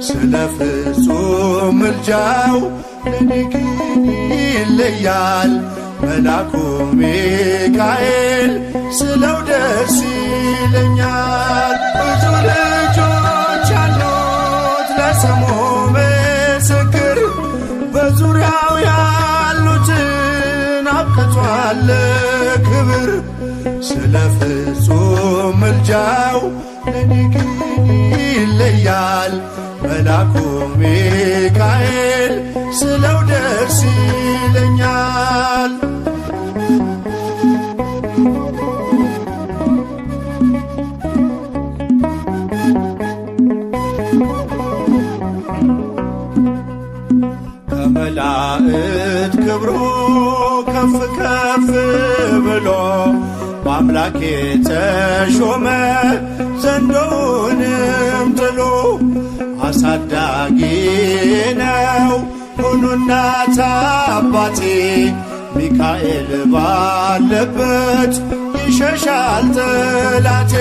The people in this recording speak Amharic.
ስለ ፍጹም ምልጃው ለኔ ግን ይለያል መላኩ ሚካኤል ስለው ደስ ይለኛል። ብዙ ልጆች አሉት ለስሙ ምስክር፣ በዙሪያው ያሉትን አብቅቷል ክብር። ስለ ፍጹም ምልጃው ለኔ ግን ይለያል መላኩ ሚካኤል ስለው ደስ ይለኛል። ከመላእክት ክብሩ ከፍ ከፍ ብሎ በአምላክ የተሾመ ዘንዶውንም ጥሎ፣ አሳዳጊ ነው ሆኖ እናት አባቴ፣ ሚካኤል ባለበት ይሸሻል ጠላቴ።